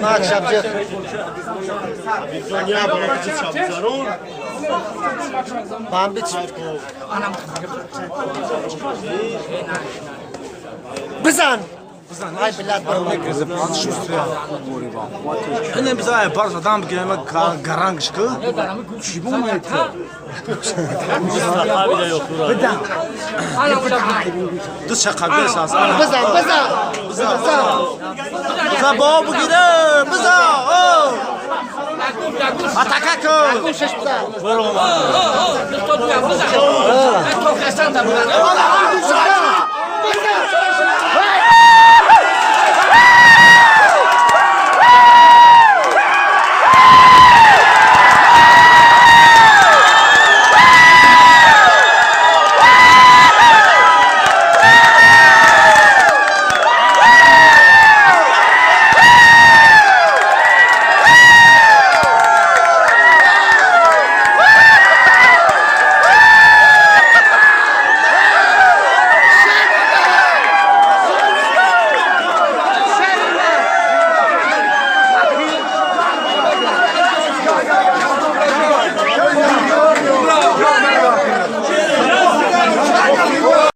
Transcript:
Мак шабҷиқ. Бамби бизан. Ай, билад, Инем бизан, парс адам бигирем, гарангш ку. Чӣ бумайт? Бидан. Ду шақабес аст. Бизан, бизан. Бизан. Бизан бо бигире. Бизан. Атака кун. Гӯшаш бизан. Баро. Бизан.